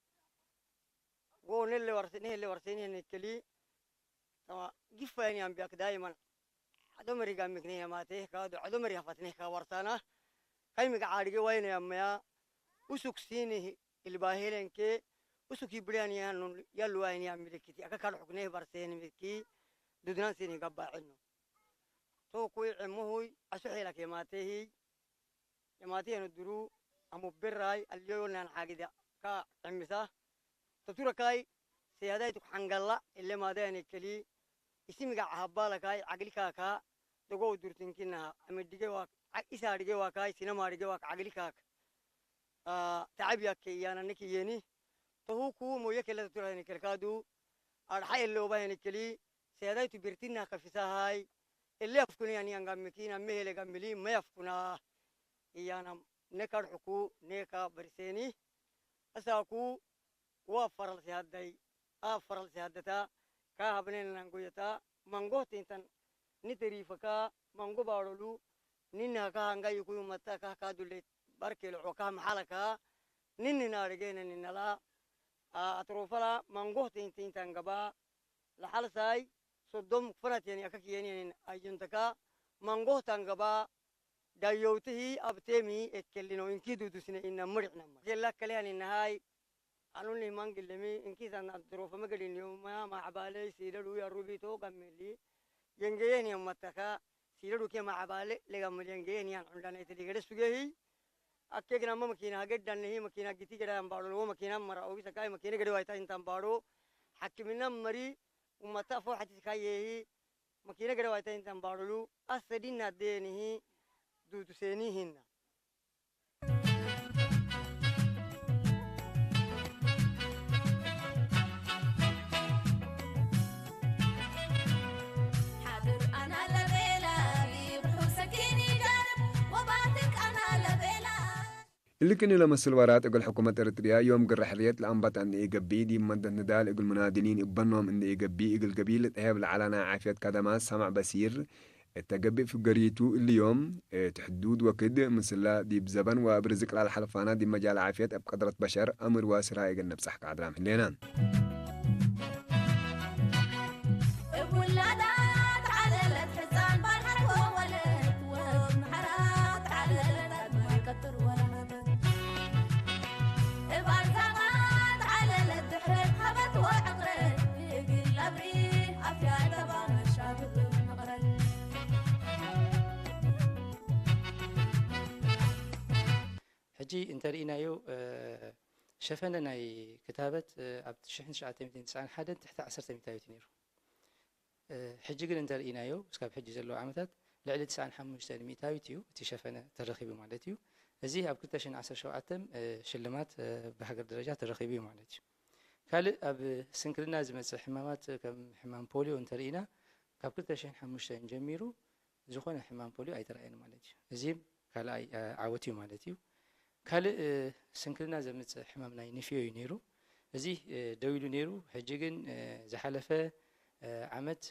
Wo ne le warse ne le warse ne ne keli. Tama gifa yani am biak daiman. Ado meri gamik ne mate ka do ado meri hafat ne ka warsana. Kai mi ga adige wayne amma. Usuk sini ilbahilen ke usuk ibriyan yan yalu wayne am milkiti aka kal hukne barse ne milki. Dudnan sini gabba inno. To kuy emuhuy asu hela ke mate hi. Yamati hanu duru amu berrai aliyo nan hagida ka emisa. Tatura kai seyadai tuk hangalla ille mada yani keli. Isimiga ahabala kai agli kaka dogo durtinkina ami dige wa isa dige wa kai sinama dige wa agli kaka. Taab yakke yana niki yeni. Tohuku moye kele tatura yani kelkadu. Arha ille oba yani keli. Seyadai tu birtinna kafisa hai. Ille afkuni yani anga mikina mehele gamili mayafkuna. Iyana nekar huku neka berseni. Asaku wa faral si haddai a faral si haddata ka habnen nangoyata mango tintan ni terifaka mango barolu ni naka hanga yuku mata ka ka dule barkelo ka mahalaka ninni narigene ninala. Atrofala mango tintin tangaba la halsai sodom fanat yani akak yani ajuntaka mango tangaba. Dayowtihi abtemi ekkelino inki dudusine inna muricnama gella kale ani nahai. Anuni mangilemi inki san adrofa magadinyo ma mahabale sidalu ya rubito gameli. Yengeyeni mataka sidalu ke mahabale legameli yengeyeni an undana itali gede sugehi. Akke gina ma makina hageddan nehi makina giti gede ambaro makina mara ogisa kai makina gede waita intan baro. Hakimina mari umata fo hati kayehi. Makina gede waita intan barulu asadina denihi dudu seni hinna. እልክኒ ለመስል ወራት እግል ሕኩመት ኤርትርያ ዮም ግረ ሕርየት ለአንበጣ እንደ ኢገብኢ ዲብ መደት ንዳል እግል ሙናድሊን እበኖም እንደ ኢገብኢ እግል ገቢል ጥሄብ ለዐላ ናይ ዓፍየት ካደማት ሳማዕ በሲር እተ ገብእ ፍገሪቱ እሊ ዮም እት ሕዱድ ወክድ ምስላ ዲብ ዘበን ወእብ ርዝቅ ላልሓልፋና ዲብ መጃል ዓፍየት እብ ቀድረት በሸር አምር ዋስራ እግል ነብጻሕ ከአድራም ህሌና። ሕጂ እንተርኢናዮ ሸፈነ ናይ ክታበት ኣብ ትሽዓን ትሽዓተ ሚእትን ትስዓን ሓደን ትሕቲ ዓሰርተ ሚእታዊት ነይሩ። ሕጂ ግን እንተርኢናዮ እስካብ ሕጂ ዘለዉ ዓመታት ልዕሊ ትስዓን ሓሙሽተን ሚእታዊት እዩ እቲ ሸፈነ ተረኺቡ ማለት እዩ። እዚ ኣብ ክልተ ሽሕን ዓሰርተ ሸውዓተን ሽልማት ብሃገር ደረጃ ተረኺቡ እዩ ማለት እዩ። ካልእ ኣብ ስንክልና ዝመጽእ ሕማማት ከም ሕማም ፖሊዮ እንተርኢና ካብ ክልተ ሽሕን ሓሙሽተን ጀሚሩ ዝኾነ ሕማም ፖሊዮ ኣይተራእየን ማለት እዩ። እዚ ካልኣይ ዓወት እዩ ማለት እዩ። ካልእ ስንክልና ዘምጽእ ሕማም ናይ ንፍዮ እዩ ነይሩ። እዚ ደው ኢሉ ነይሩ። ሕጂ ግን ዝሓለፈ ዓመት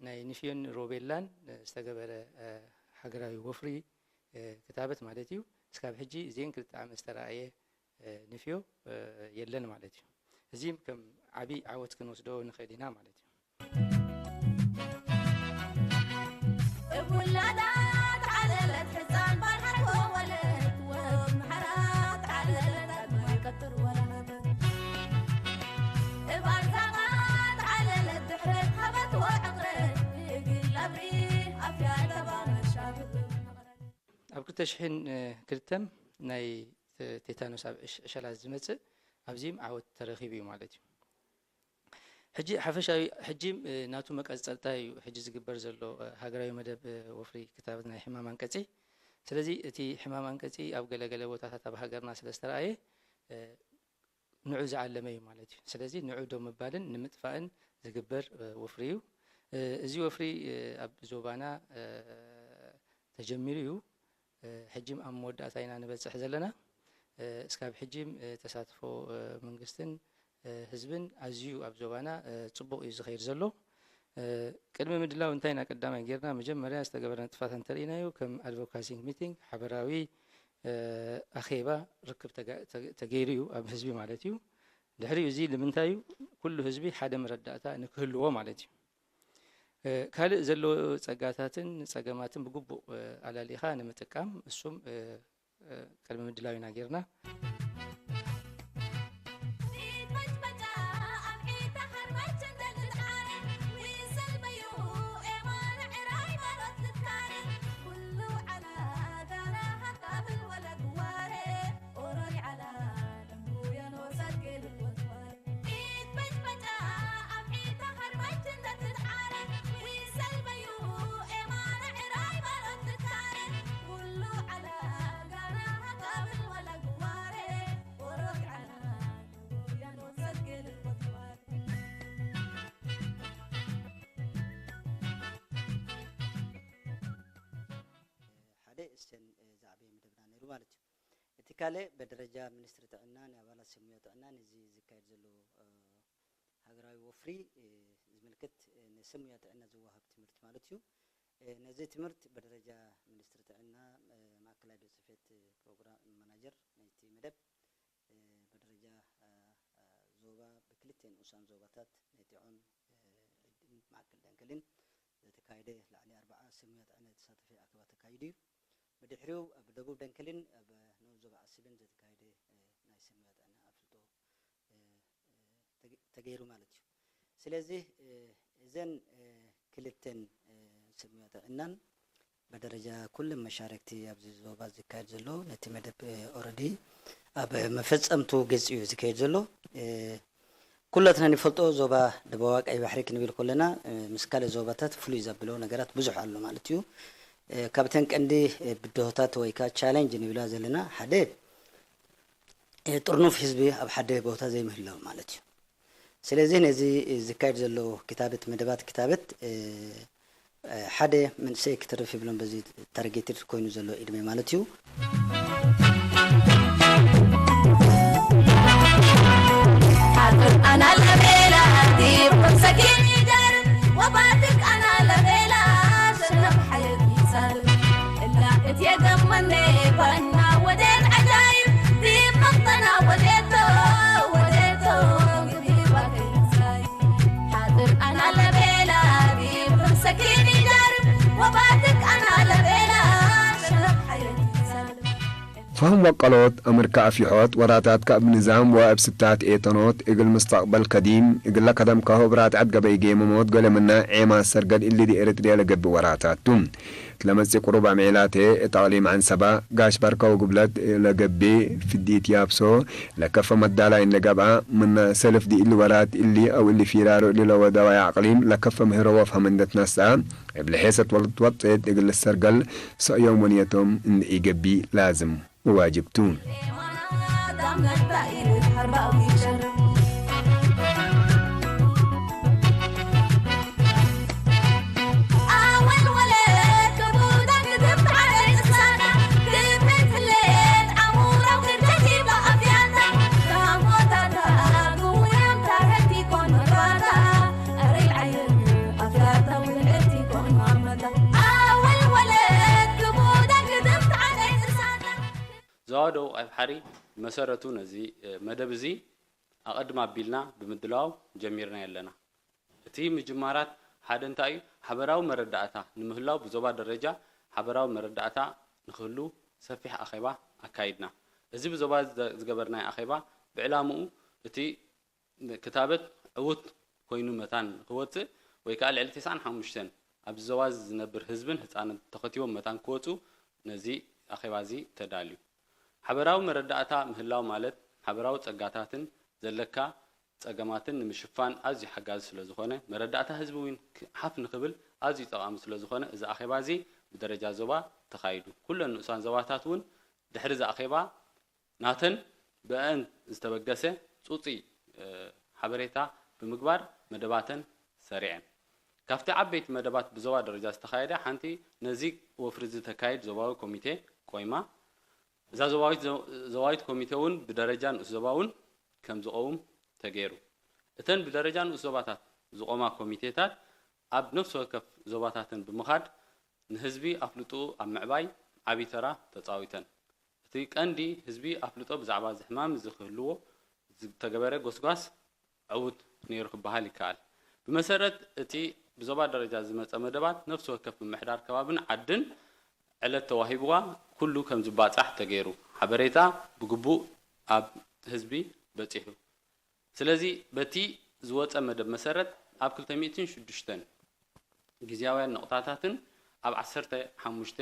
ናይ ንፍዮን ሮቤላን ዝተገበረ ሃገራዊ ወፍሪ ክታበት ማለት እዩ እስካብ ሕጂ እዚን ክልተ ዓመት ዝተረኣየ ንፍዮ የለን ማለት እዩ። እዚ ከም ዓብዪ ዓወት ክንወስዶ ንኽእል ኢና ማለት እዩ። ኣብ ክልተ ሽሕን ክልተን ናይ ቴታኖስ ኣብ ዕሸላት ዝመፅእ ኣብዚም ዓወት ተረኺቡ እዩ ማለት እዩ። ሕጂ ሓፈሻዊ ሕጂ ናቱ መቀፀልታ እዩ ሕጂ ዝግበር ዘሎ ሃገራዊ መደብ ወፍሪ ክታበት ናይ ሕማም ኣንቀፂ። ስለዚ እቲ ሕማም ኣንቀፂ ኣብ ገለገለ ቦታታት ኣብ ሃገርና ስለ ዝተረኣየ ንዑ ዝዓለመ እዩ ማለት እዩ። ስለዚ ንዑ ደው ምባልን ንምጥፋእን ዝግበር ወፍሪ እዩ። እዚ ወፍሪ ኣብ ዞባና ተጀሚሩ እዩ። ሕጂ ኣብ መወዳእታ ኢና ንበፅሕ ዘለና። እስካብ ሕጂ ተሳትፎ መንግስትን ህዝብን ኣዝዩ ኣብ ዞባና ፅቡቕ እዩ ዝኸይድ ዘሎ። ቅድሚ ምድላው እንታይ ኢና ቀዳማይ ጌርና? መጀመርያ ዝተገበረ ንጥፋት እንተርኢናዮ፣ ከም ኣድቮካሲ ሚቲንግ፣ ሓበራዊ ኣኼባ፣ ርክብ ተገይሩ እዩ፣ ኣብ ህዝቢ ማለት እዩ። ድሕሪኡ እዚ ንምንታይ እዩ? ኩሉ ህዝቢ ሓደ መረዳእታ ንክህልዎ ማለት እዩ። ካልእ ዘለዎ ጸጋታትን ጸገማትን ብግቡእ ኣላሊኻ ንምጥቃም፣ እሱም ቅድሚ ምድላው ኢና ጌርና። ሓደ እሰን ዝዓበየ መደብና ነይሩ ማለት እዩ። እቲ ካልእ ብደረጃ ሚኒስትሪ ጥዕና ናይ ኣባላት ሰብ ሙያ ጥዕና ነዚ ዝካየድ ዘሎ ሃገራዊ ወፍሪ ዝምልከት ንሰብ ሙያ ጥዕና ዝወሃብ ትምህርቲ ማለት እዩ። ነዚ ትምህርቲ ብደረጃ ሚኒስትሪ ጥዕና ማእከላይ ቤት ጽሕፈት ፕሮግራም ማናጀር ናይቲ መደብ ብደረጃ ዞባ ብክልተ ንኡሳን ዞባታት ናይ ጢዖን ዕድን ማእከል ደንከልን ዝተካየደ ልዕሊ ኣርብዓ ሰብ ሙያ ጥዕና ዝተሳተፈ ኣኼባ ተካይዱ እዩ። ብድሕሪኡ ኣብ ደቡብ ደንከልን ኣብ ንኡስ ዞባ ዓስብን ዝተካየደ ናይ ሰብ ሙያ ጥዕና ኣፍልጦ ተገይሩ ማለት እዩ። ስለዚ እዘን ክልተን ሰብ ሙያ ጥዕናን ብደረጃ ኩለን መሻርክቲ ኣብዚ ዞባ ዝካየድ ዘሎ ነቲ መደብ ኦረዲ ኣብ መፈጸምቱ ገጽ እዩ ዝካየድ ዘሎ። ኩላትና ንፈልጦ ዞባ ደቡባዊ ቀይ ባሕሪ ክንብል ከለና ምስ ካልእ ዞባታት ፍሉይ ዘብሎ ነገራት ብዙሕ ኣሎ ማለት እዩ። ካብተን ቀንዲ ብድሆታት ወይ ከዓ ቻለንጅ ንብላ ዘለና ሓደ ጥርኑፍ ህዝቢ ኣብ ሓደ ቦታ ዘይምህላው ማለት እዩ። ስለዚ ነዚ ዝካየድ ዘሎ ክታበት መደባት ክታበት ሓደ መንእሰይ ክትርፍ ይብሎም በዚ ታርጌትድ ኮይኑ ዘሎ ዕድመ ማለት እዩ። ፋህም ወቀሎት፣ እምር ከኣፊሖት ወራታት ከእብ ንዛም ወእብ ስብታት ኤተኖት፣ እግል ምስተቅበል ከዲም፣ እግለ ከደም ከሆ ብራትዐት ገበይ ጌመሞት ገለ ምና ዔማ ሰርገል እሊ ዲ ኤረትርያ ለገብእ ወራታት ቱ። ለመጽእ ቅሩብ ኣምዒላቴ፣ እት ኣቅሊም ዐንሰባ፣ ጋሽ ባርከው ግብለት ለገብእ ፍዲት ያብሶ፣ ለከፈ መዳላይ እንደ ገብኣ፣ ምና ሰልፍ ዲ እሊ ወራት እሊ አው እሊ ፊራሮ እሊ ለወደዋይ ኣቅሊም ለከፈ ምህሮ ወፍሀም እንደ ትነስኣ፣ እብ ለሔሰት ወልትወጤት እግል ልሰርገል ሰእዮም ወንየቶም እንድኢገቢ ላዝም ወዋጅብ ቱ። ዞባ ደቡብ ቀይሕ ባሕሪ ብመሰረቱ ነዚ መደብ እዚ ኣቐድም ኣቢልና ብምድላው ጀሚርናዮ ኣለና። እቲ ምጅማራት ሓደ እንታይ እዩ? ሓበራዊ መረዳእታ ንምህላው ብዞባ ደረጃ ሓበራዊ መረዳእታ ንክህሉ ሰፊሕ ኣኼባ ኣካይድና። እዚ ብዞባ ዝገበርናዮ ኣኼባ ብዕላምኡ እቲ ክታበት ዕዉት ኮይኑ መታን ንክወፅእ ወይ ከዓ ልዕሊ ተስዓን ሓሙሽተን ኣብዚ ዞባ እዚ ዝነብር ህዝብን ህፃንን ተኸቲቦም መታን ክወፁ ነዚ ኣኼባ እዚ ተዳልዩ። ሓበራዊ መረዳእታ ምህላው ማለት ሓበራዊ ፀጋታትን ዘለካ ፀገማትን ንምሽፋን ኣዝዩ ሓጋዚ ስለዝኾነ መረዳእታ ህዝቢ እውን ሓፍ ንክብል ኣዝዩ ጠቓሚ ስለዝኾነ እዚ ኣኼባ እዚ ብደረጃ ዞባ ተኻይዱ። ኩለን ንኡሳን ዞባታት እውን ድሕሪ እዚ ኣኼባ ናተን ብአን ዝተበገሰ ፁፁይ ሓበሬታ ብምግባር መደባተን ሰሪዐን። ካብቲ ዓበይቲ መደባት ብዞባ ደረጃ ዝተኻየደ ሓንቲ ነዚ ወፍሪ እዚ ተካይድ ዞባዊ ኮሚቴ ቆይማ። እዛ ዞባዊት ኮሚቴ እውን ብደረጃ ንኡስ ዞባ እውን ከም ዝቐውም ተገይሩ። እተን ብደረጃ ንኡስ ዞባታት ዝቖማ ኮሚቴታት ኣብ ነፍሲ ወከፍ ዞባታተን ብምኻድ ንህዝቢ ኣፍልጦ ኣብ ምዕባይ ዓብዪ ተራ ተፃዊተን። እቲ ቀንዲ ህዝቢ ኣፍልጦ ብዛዕባ እዚ ሕማም እዚ ክህልዎ ዝተገበረ ጎስጓስ ዕዉት ነይሩ ክበሃል ይከኣል። ብመሰረት እቲ ብዞባ ደረጃ ዝመፀ መደባት ነፍሲ ወከፍ ምምሕዳር ከባብን ዓድን ዕለት ተዋሂብዋ ኩሉ ከም ዝባፃሕ ተገይሩ ሓበሬታ ብግቡእ ኣብ ህዝቢ በፂሑ። ስለዚ በቲ ዝወፀ መደብ መሰረት ኣብ ክልተ ሚእትን ሽዱሽተን ግዝያውያን ነቑጣታትን ኣብ ዓሰርተ ሓሙሽተ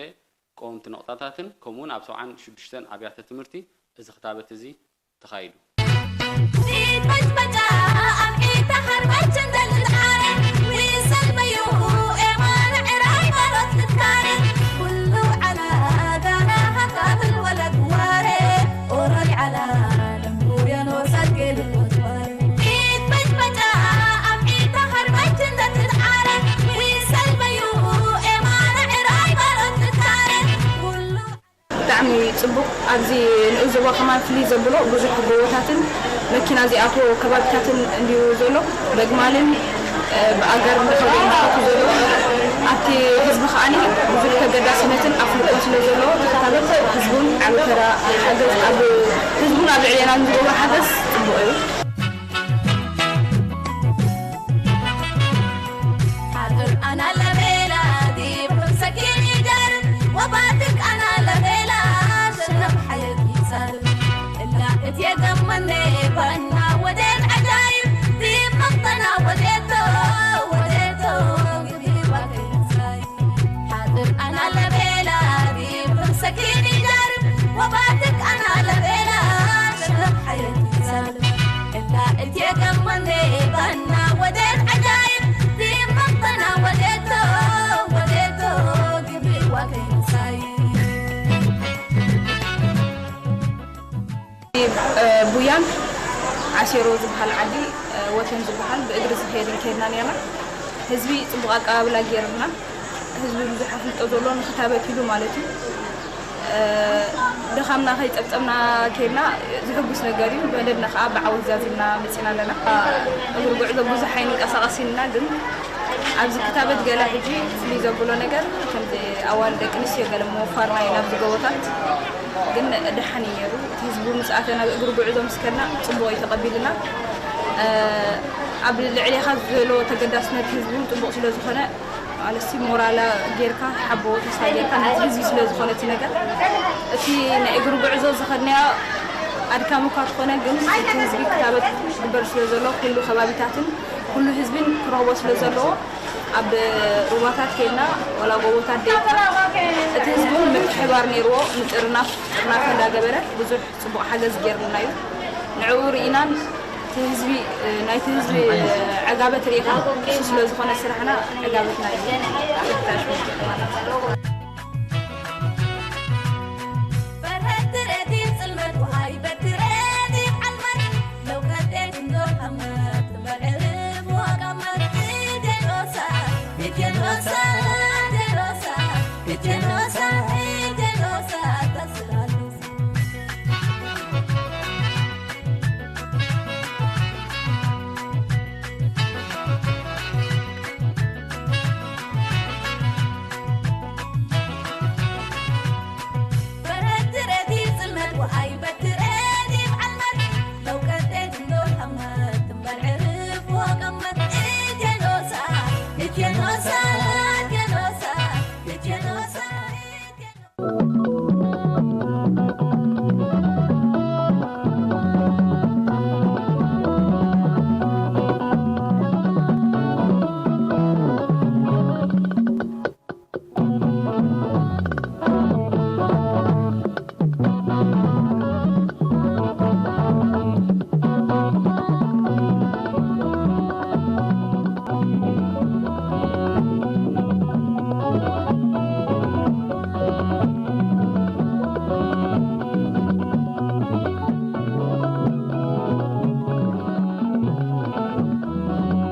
ቀወምቲ ነቑጣታትን ከምኡውን ኣብ ሰብዓን ሽዱሽተን ኣብያተ ትምህርቲ እዚ ክታበት እዚ ተኻይዱ። ብጣዕሚ ጽቡቕ። ኣብዚ ንኡስ ዞባ ከማን ፍልይ ዘብሎ ብዙሕ ጎቦታትን መኪና ዘይኣትዎ ከባቢታትን እንድዩ ዘሎ። በግማልን ብኣጋርን ዝኸዱ እንስሳት ዘሎ ኣብቲ ህዝቢ ከኣኒ ብዙሕ ተገዳስነትን ኣፍልጦን ስለ ዘለዎ ተኸታተልቲ ህዝቡን ዓቢ ተራ ሓገዝ ኣብ ህዝቡን ኣብ ልዕሌና ንዝገብሮ ሓገዝ ጽቡቕ እዩ። ቡያን ዓሴሮ ዝበሃል ዓዲ ወተን ዝበሃል ብእግሪ ዝኸይድን ከይድና ነርና። ህዝቢ ፅቡቕ ኣቀባብላ ገይርና። ህዝቢ ብዙሕ ኣፍልጦ ዘሎ ንክታበት ኢሉ ማለት እዩ። ድኻምና ከይፀብፀብና ከይድና ዝሕጉስ ነገር እዩ። መደብና ከዓ ብዓወት ዛዚምና መፂና ኣለና። እግሪ ጉዕዞ ብዙሕ ኣይንንቀሳቐስ ኢልና ግን ኣብዚ ክታበት ገለ ሕጂ ፍልይ ዘብሎ ነገር ከምዚ ኣዋልድ ደቂ ኣንስትዮ ገለ ምውፋርና እዩ ናብዚ ጎቦታት። ግን ደሓን እዩ ነይሩ። እቲ ህዝቢ ምስ ኣተና ብእግሪ ጉዕዞ ምስ ከድና ፅቡቕ እዩ ተቐቢልና። ኣብ ልዕሌኻ ዘሎ ተገዳስነት ህዝቢ እውን ፅቡቕ ስለ ዝኾነ ማለትሲ ሞራላ ጌርካ ሓቦ ተስፋ ጌርካ ነቲ ህዝቢ ስለ ዝኾነ እቲ ነገር እቲ ናይ እግሪ ጉዕዞ ዝኸድናዮ ኣድካሚ እኳ ትኾነ ግን እቲ ህዝቢ ክታበት ክግበር ስለ ዘሎ ኩሉ ከባቢታትን ኩሉ ህዝብን ክረኽቦ ስለ ዘለዎ ኣብ ሩባታት ከይድና ዋላ ጎቦታት ደይብና እቲ ህዝቢ እውን ምትሕባር ነይርዎ ምጥርናፍ ጥርናፈ እንዳገበረ ብዙሕ ፅቡቕ ሓገዝ ገይርልና እዩ። ንዕኡ ርኢናን እቲ ህዝቢ ናይቲ ህዝቢ ዕጋበት ርኢኻ እሱ ስለ ዝኾነ ስራሕና ዕጋበትና እዩ።